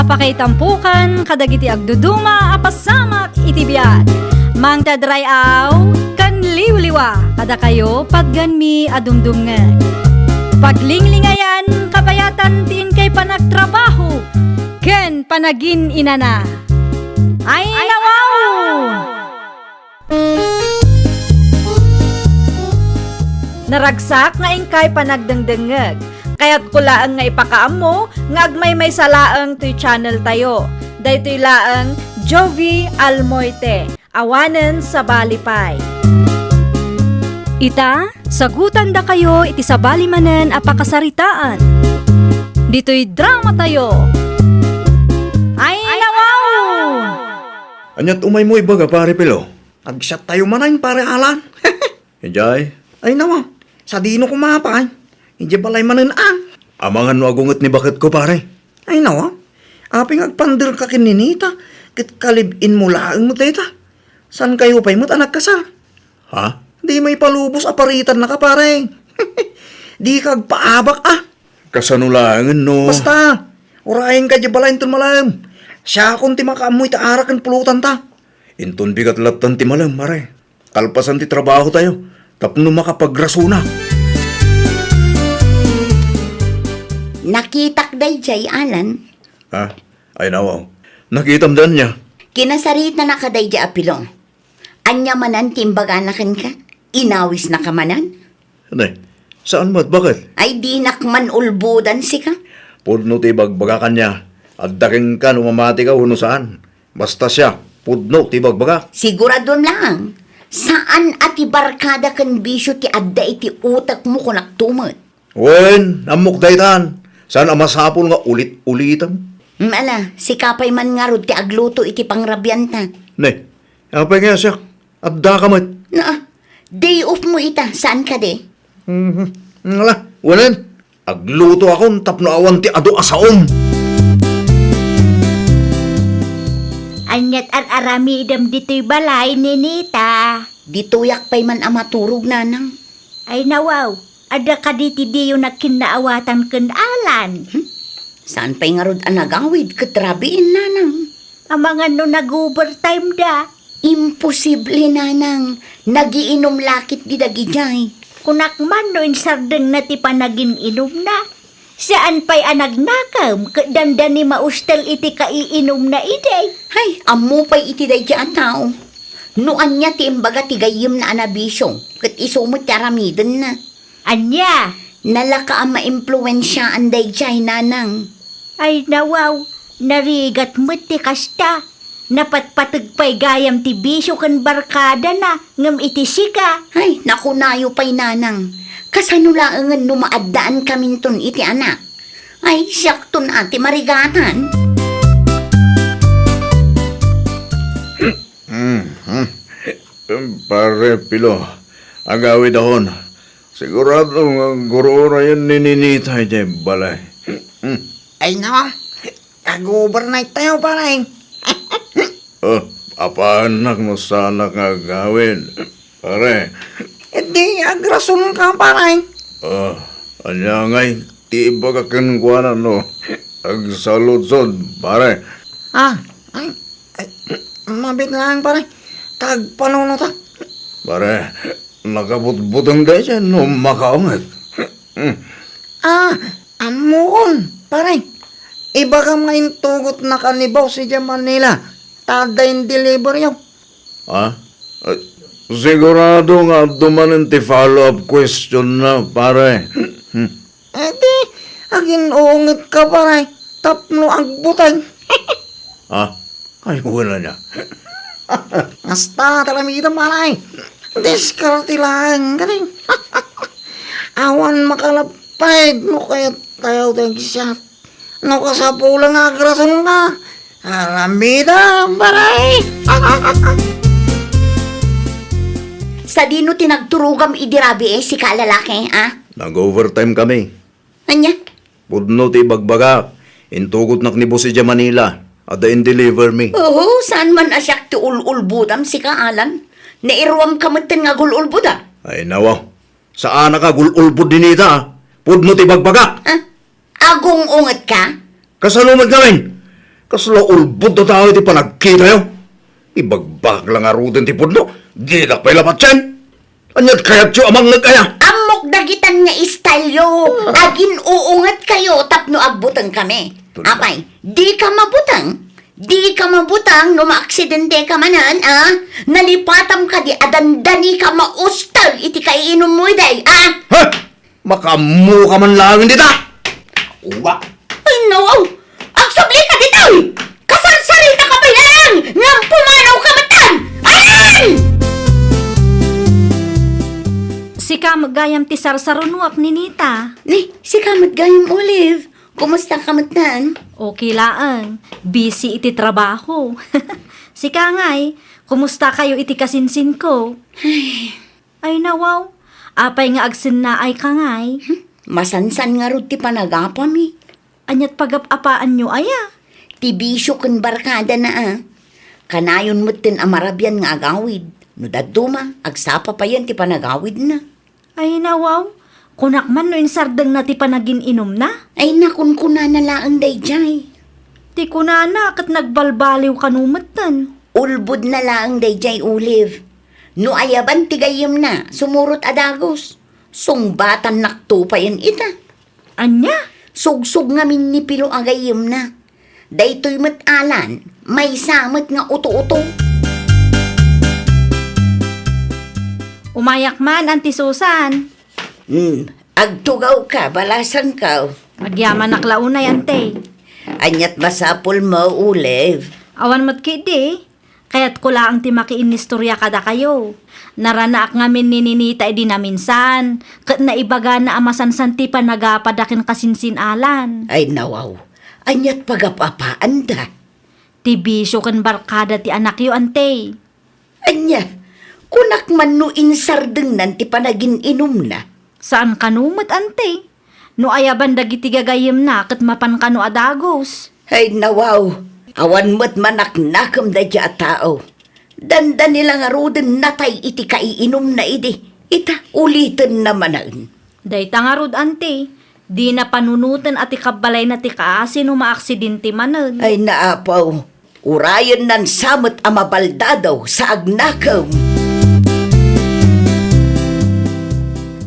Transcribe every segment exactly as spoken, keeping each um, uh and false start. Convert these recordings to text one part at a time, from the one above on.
Pakaitampokan kadagiti agduduma a pasamak iti biag. Mangted ray-aw ken liwliwa kadakayo patganmi a dumdumngeg. Paglinglingayan kabayatan ti inkay panagtrabaho ken panagin-inana. Ay, nawaw! Naragsak nga inkay panagdengdengngeg. Kayatko laeng nga ipakaammo nga agmaymaysa laeng toy channel tayo. Daytoy laeng Jovie Almoite, awanen sabali pay. Ita, sagutandakayo iti sabali manen a pakasaritaan. Ditoy drama tayo. Ay, nawaw! Ania't umaymo ibaga, Pare Pilo? Agsiattayo manen, Pare Alan. Idiay? Ay, nawa. Sadino koma pay? Idiay balay manen, a. Amangan no agunget ni baketko, pare. Ay, nawa. Apay nga agpanderka ken ni Nita, ket kalib-inmo laeng met dayta. Saankayo pay met a nagkasar? Ha? Di maipalubos a paritannaka, pare. Dika agpaabak, a. Kasano laengen no? Basta, urayenka idiay balay inton malem. Siakon ti makaammo iti arak ken pulotanta. Inton bigat lattan ti malem, pare. Kalpasan ti trabaho tayo, tapno makapagrasonak. Nakitak daydiay, Alan. Ha? Ay, nawaw. Nakitam da ania? Kinasaritanaka daydiay a Pilo. Ania manen ti imbagana kenka? Inawisnaka manen? Ne, saan met, bakit? Ay, dinak man ulbodan sika. Pudno ti ibagbagak ania. Adda kenka no mamatika wenno saan. Basta siak, pudno ti ibagbagak. Siguradom laeng, saan a ti barkada ken bisio ti adda iti utekmo, kunakto met. Wen, ammok daytan. Saan a masapul nga ulit-ulitem? Mm, ala, sika pay man ngarud ti agluto iti pangrabianta. Ne, apay nga siak? Addaka met. Naa, day off mo ita, saan kadi? Mhm. Ala, wen, aglutoakon tapno awan ti adu a saom. Ania't ar-aramidem ditoy balay, Ninita? Ditoyak pay man a maturog, Nanang. Ay, nawaw, adda kadi ti diyo nagkinnaawatan ken Alan? Hmm? Saan pay ngarud a nagawid ket rabiin, Nanang? Amangan no nag-overtime da. Imposible, Nanang. Nagiinum la ketdi dagidiay. Kunak man no insardengna ti panagin-inumna. Saan pay a nagnakem ket dandani maustel iti kaiinumna idi. Hay, ammo pay iti daydiay a tao. No ania ti imbaga ti gayyemna a nabisio, ket isu met ti aramidenna. Ania? Nalaka a maimpluensiaan daydiay, Nanang. Ay, nawaw, narigat met ti kasta. Napatpateg pay gayam ti bisio ken barkadana, ngem iti sika. Ay, nakunayo pay, Nanang. Kasano laengen no maaddaankaminton iti anak? Ay, siakton a ti marigatan. Mhm. Pare Pilo, agawidakon. Sigurado nga agur-urayen ni Ninita idiay balay. Ay, no, ag-overnight tayo, pare. Oh, apanak no saanak nga agawid, pare. Di agrasonka, pare. Oh, ania ngay ti ibaga kenkuana no agsaludsod, pare? Ah, ay, ay, mabit lang, pare. Tagpanuno ta. Pare, nakabutbuteng daydiay no makaunget. Ah, ammokon, pare. Ibagam nga intugotnaka ni boss idiay Manila. Ta adda in-deliver yo. Ha? Eh, sigurado nga adu manen ti follow-up question na, pare. Hmm. Eh, di, agin-ungetka, pare, tapno agbuteng. Ha? Ay, wala na. Hasta, talamita, pare. Diskarte lang, galing. Awan makalapad no kayat tayo ti agsiat. No kasapulan nga agrasonka, aramidem, pare. Sadino ti nagturogam idi rabii, sika a lalaki, a? Nag-overtime kami. Ania? Pudno ti ibagbagak. Intugotnak ni boss idiay Manila. Adda in-deliver mi. Oho, saan man a siak ti ul-ulbodam, sika, Alan. Nairuamka metten nga agul-ulboda. Ay, nawa. Saanak a gul-ulbod ni Nita, a. Pudno ti ibagbagak. Ah? Agung-ungetka? Kasano met ngamin? Kasla ulbod a tao iti panagkitayo. Ibagbagak la ngaruden ti pudno, dinak pay la patien. Ania't kayatyo a mangngeg aya? Ammok dagitan nga style-yo. Agin-uungetkayo tapno agbutengkami. Tuna. Apay, dika mabuteng? Dika mabuteng no maaksidenteka manen, a? Nalipatam kadi a dandanika maustel iti kaiinummo idi, a? Ha? Makaammoka man laeng dita! Uwa! Ay, nawaw! Agsublika ditoy! Kasarsaritaka pay laeng ngem pumanawka metten! Ayan! Sika met gayam ti sarsarunoak, Ninita. Ni, sika met gayam, Olive. Kumustaka metten? Okay laeng. Busy iti trabaho. Sika ngay, kumustakayo iti kasinsinko? Ay, Ay, nawaw, apay nga agsennaayka ngay? Hmm, masansan ngarud ti panagapami. Ania't pagap-apaanyo aya? Ti bisio ken barkadana a. Kanayon metten a marabian nga agawid. No dadduma, agsapa payen ti panagawidna. Ay, nawaw, kunak man no insardengna ti panagin-inumna? Ay, nakunkunana laeng daydiay. Ti kunana ket nagbalbaliw kano metten. Ulbodna laeng daydiay, Olive. No ayaban ti gayyemna, sumurot a dagus. Sungbatannakto payen ita. Ania? Sugsog ngamin ni Pilo a gayyemna. Daytoy met, Alan, maysa met nga uto-uto. Umayak man, Auntie Susan. Hmm, agtugawka, balasangko. Agyamanak la unay, Auntie. Ania't masapulmo, Olive? Awan met ketdi. Kayatko laeng ti makiinnistorya kadakayo. Naranaak ngamin ni Ninita idi naminsan, ket naibagana a masansan ti panagapada ken kasinsin-alan. Ay, nawaw. Ania't pagap-apaanda? Ti bisio ken barkada ti anakyo, Auntie. Ania, kunak man no insardengnan ti panagin-inumna? Saan kano met, Auntie. No ayaban dagiti gagayyemna ket mapan kano a dagus. Ay, nawaw, awan met manaknakem daydiay a tao. Dandani la ngaruden natay iti kaiinumna idi. Ita, ulitenna manen. Dayta ngarud, Auntie, dina panunoten a ti kabbalayna ti kaasi no maaksidente manen. Ay, naapaw. Urayennan sa met a mabaldado sa agnakem.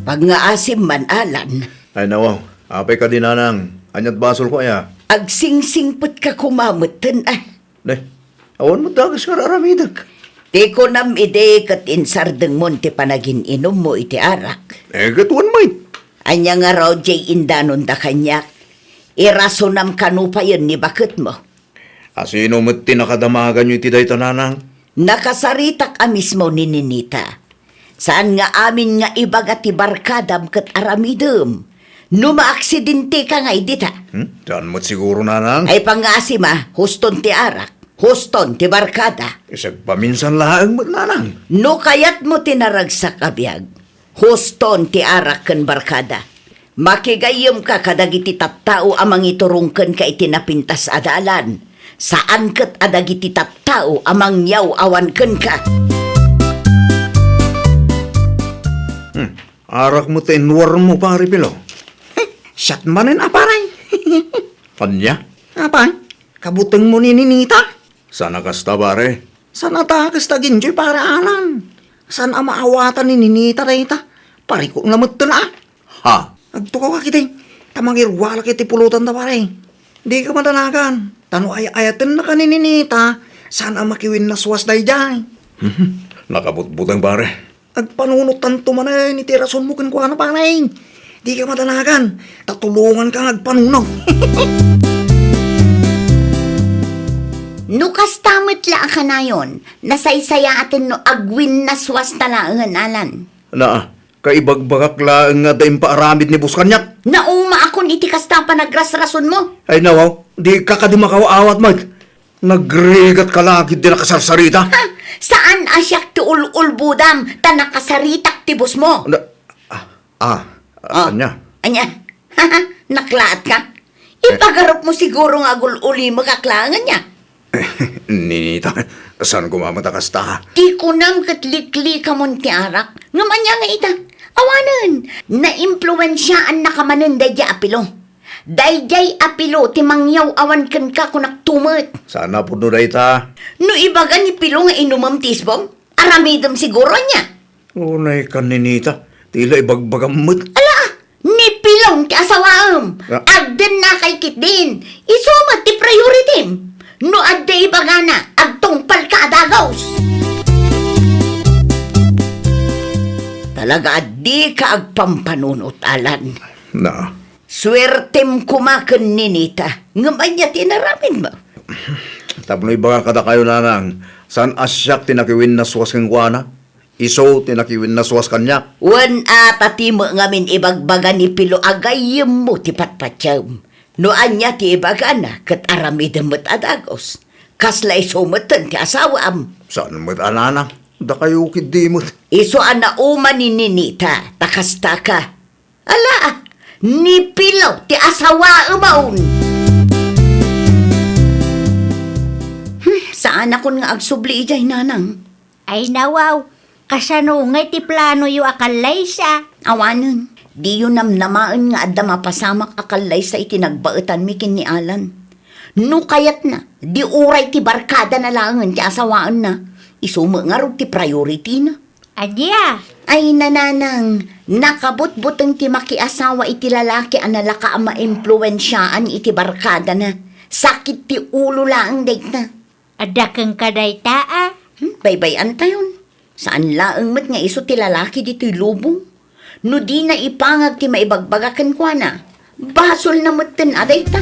Pagngaasim man, Alan. Ay, nawaw. Apay kadi, nanang? Ania't basolko aya? Agsingsingpetka koma metten, a. Ne, awan met dagus nga ar-aramidek. Ti kunam idi ket insardengmon ti panagin-inummo iti arak. Eh, ket wen met. Ania ngarud diay indanonda kaniak? Irasonam kano payen ni baketmo. A sino met ti nakadamaganyo iti dayta, nanang? Nakasaritak a mismo ni Ninita. Saan nga amin nga ibaga ti barkadam ket aramidem no maaksidenteka ngay dita. Hmm? Saan met siguro, nanang? Ay, pangngaasim a, huston ti arak, huston ti barkada. Isagpaminsan laeng met, nanang. No kayatmo ti naragsak a biag, huston ti arak ken barkada. Makigayyemka kadagiti tattao a mangiturong kenka iti napintas a dalan. Saan ket a dagiti tattao a mangyaw-awan kenka. Hmm. Arak met ti inwarmo, Pare Pilo. Eh, siak manen a, pare. Ania? Apay, kabutengmo ni Ninita? Saan a kasta, pare? Saan a ta kasta, Ginjoy, Pare Alan? Saan a maawatan ni Ninita dayta? Parikutna metten a. Ha? Agtukaw ka ketdi, ta mangiruarek iti pulotanda, pare. Dika madanagan, ta no ay-ayatennaka ni Ninita, saan a makiwinnaswas daydiay. Mhm. Nakabutbuteng, pare. Agpanunotanto manen iti rasonmo kenkuana, pare. Dika madanagan, ta tulonganka nga agpanunot. No kasta met la a kanayon, nasaysayaaten no agwinnaswasta laengen, Alan. Naa, kaibagbagak laeng nga adda impaaramid ni Boss kaniak. Naumaakon iti kasta a panagrasrasonmo. Ay, nawaw, dika kadi makaw-awat met. Nagrigatka la ketdi nakasarsarita. Ha? Saan a siak ti ul-ulbodam ta nakasaritak ti bossmo? Na, ah, ah, Ah, ania? Ania? Naklaatka? Eh. Ipagarupmo siguro nga agul-ulimekak laeng ania? Ninita, saan koma met a kasta? Ti kunam ket liklikamon ti arak. Ngem ania nga ita? Awanen, naimpluensiaannaka manen daydiay a Pilo. Daydiay a Pilo ti mangyaw-awan kenka, kunak tumet. Saan a pudno dayta? No ibaga ni Pilo nga inumem ti isbong, aramidem siguro ania? Unay kan Ninita, tila ibagbagam met. Ala, ni Pilong ti asawaem. Ah. Agden nakay kitdin. Isu met ti priority. No adda ibagana, agtungpal ka a dagos. Talaga a dika agpampanunot, Alan. Na. Suertem koma ken Ninita. Ngem ania ti inaramidmo? Tapno ibaga kadakayo, Nanang, saan a siak ti nakiwinnaswas kenkuana? Isu ti nakiwinnaswas kaniak. Wen a, ta ti met ngamin ibagbaga ni Pilo a gayyemmo ti patpatiem. No ania ti ibagana, ket aramidem met a dagos. Kasla isu metten ti asawaam. Saan met a, Nanang? Dakayo ketdi met. Isu a nauma ni Ninita, ta kasta ka. Ala, ni Pilo ti asawaem. Hmm, saanakon nga agsubli idiay, Nanang. Ay, nawaw, kasano ngay ti planoyo a kallaysa? Awanen, diyo namnamaen nga adda mapasamak a kallaysa iti nagbaetanmi ken ni Alan. No kayatna, di uray ti barkadana laengen ti asawaenna. Isu met ngarud ti priority-na. Ania? Ay, Nanang, nakabutbuteng ti makiasawa iti lalaki a nalaka a maimpluensiaan iti barkadana. Sakit ti ulo laeng dayta. Adda kenka dayta, a? Hmm, baybay-antayon. Saan laeng met nga isu ti lalaki ditoy lubong. No dina ipangag ti maibagbaga kenkuana, basolna metten a dayta.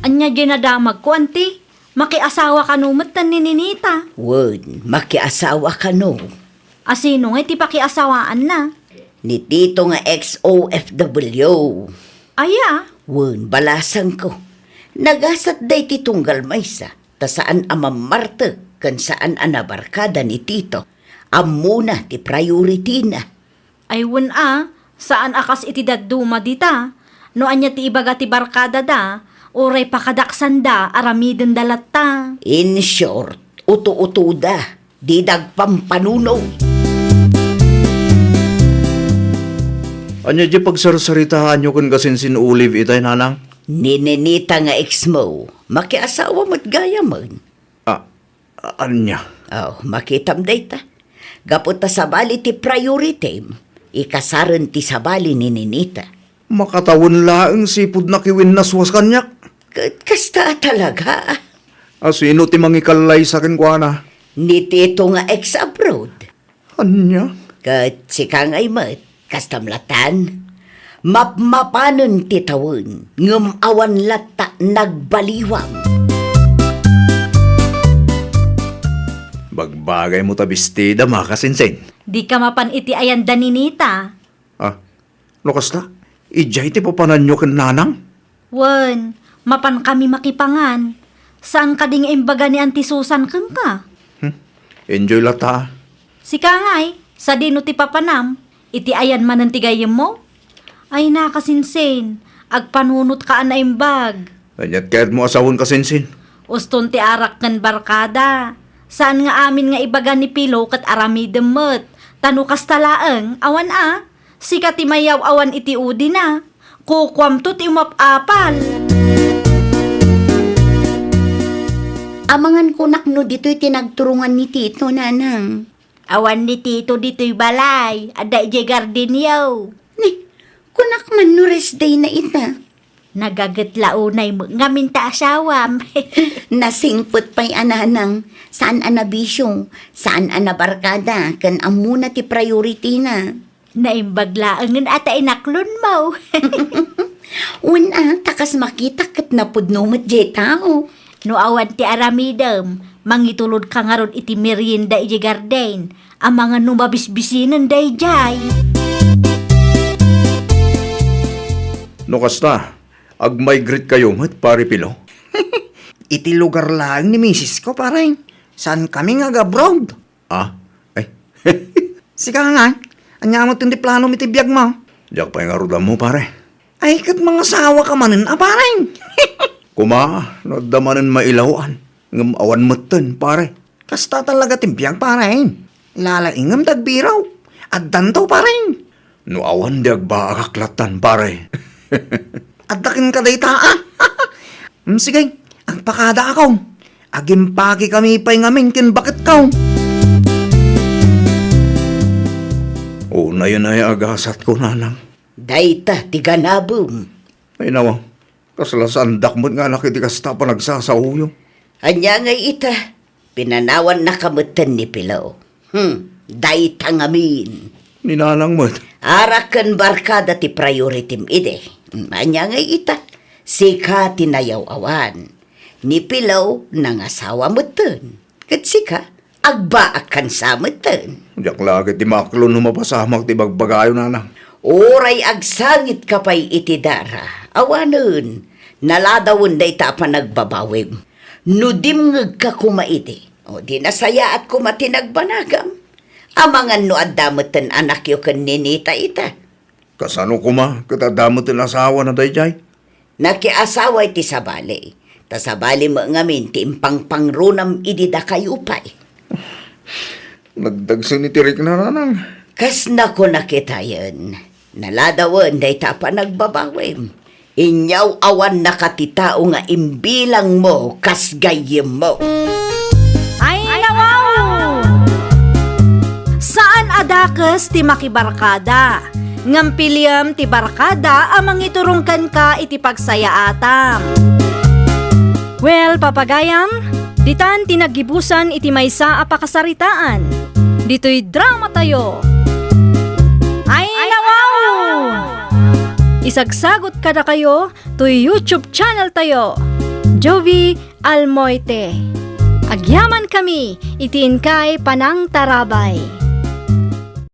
Ania diay nadamagko, anti? Makiasawa kano metten ni Ninita? Wen, makiasawa kano. A sino ngay ti pakiasawaanna? Ni Tito nga ex-O F W. Aya? Wen, balasangko. Nagasat daytoy tunggal maysa, ta saan a mammartek ken saan a nabarkada ni Tito. Ammona ti priority-na. Ay wen a, saan a kas iti dadduma dita. No ania ti ibaga ti barkadada, uray pakadaksanda, aramidenda latta. In short, uto-utoda, dida agpampanunot. Ania diay pagsarsaritaanyo ken kasinsin Olive itay, Nanang? Ni Ninita nga ex-mo, makiasawa met gayamen. Ah, a-, ania? Oh, makitam dayta. Gapu ta sabali ti priority-m, ikasaren ti sabali ni Ninita. Makatawen laeng sipud nakiwinnaswas kaniak. Ket kasta talaga. A sino ti mangikallaysa kenkuana? Ni Tito nga ex-abroad. Ania? Ket sika ngay met, kastam latan. Mapmapanen ti tawen, ngem awan latta nagbaliwam. Bagbagaymo ta bestida, makasinsin. Dika mapan iti ayan da Ninita. Ah, no kasta, idiay ti papananyo ken Nanang? Wen, mapan kami makipangan. Saan kadi nga imbaga ni Auntie Susan kenka? Hmm, enjoy latta. Sika ngay, sadino ti papanam? Iti ayan manen ti gayyemmo? Ay, nakasinsin, agpanunot ka a naimbag. Aniat kayatmo a sawen, kasinsin? Uston ti arak ken barkada. Saan nga amin nga ibaga ni Pilo ket aramidem met. Ta no kasta laeng, awan a. Sika ti mayaw-awan iti udina. Kukuamto ti umap-apal. Amangan kunak no ditoy ti nagturungan ni Tito, Nanang. Awan ni Tito ditoy balay. Adda idiay gardenyo. Ni, kunak man no rest day na ita. Nagaget la unay met ngamin ta asawam. Nasingpet pay a, Nanang, saan a nabisio, saan a nabarkada, ken ammona ti priority-na. Naimbag laengen a ta inaklonmo. Wen a, ta kas makitak ket napudno met diay tao. No awan ti aramidem, mangitulodka ngarud iti merienda idiay garden. Amangan no mabisbisinen daydiay. No kasta, agmigrate kayo met, Pare Pilo? Iti lugar laeng ni misisko, pare. Saan kami nga ag-abroad? Ah? Ay. Sika nga, ania met ti planom iti biagmo? Diak pay ngarud ammo, pare. Ay, ket mangasawaka manen a, pare. Kuma, no adda manen mailaw-an, ngem awan metten, pare. Kasta talaga ti biag, pare. Lalaingem ti agbiraw. Addanto, pare. No awan di agbaagak lattan, pare. Adda kenka dayta, a? Mm, sige, agpakadaakaw. Agimpakekami pay ngamin ken baketkaw. Unayen ay agasatko, nanang. Dayta ti ganabem. Ay, nawa, kasla saandak met nga anak iti kasta a panagsasaoyo. Ania ngay ita? Pinanawannaka metten ni Pilo. Hmm, dayta ngamin. Ni nanang met. Arak ken barkada ti prioritim idi. Hmm, ania ngay ita? Sika ti nayaw-awan. Ni Pilo nangasawa metten. Ket sika, agbaak kansa metten. Diak la ket ti maklo no mapasamak ti bagbagayo, nanang. Uray agsangitka pay iti dara, awanen, naladawen dayta a panagbabawim. No dimngegka koma idi, o di nasayaat koma ti nagbanagam. Amangan no adda metten anakyo ken ninita ita. Kasano koma ket adda metten asawana daydiay? Nakiasawa iti sabali. Ta sabali met ngamin ti impangpangronam idi dakayo pay. Nagdagsen iti rikna, nanang. Kasna koma kitayen. Naladawen dayta a panagbabawim. Inyaw-awannaka ti tao nga imbilangmo kas gayyemmo. Ay, nawaw! Saan a dakes ti makibarkada, ngem piliem ti barkada a mangiturong kenka iti pagsayaatam. Well, papagayam, ditan ti naggibusan iti maysa a pakasaritaan. Ditoy drama tayo. Ay, nawaw! Isagsagot kadakayo toy YouTube channel tayo, Jovie Almoite. Agyamankami iti inkay panangtarabay.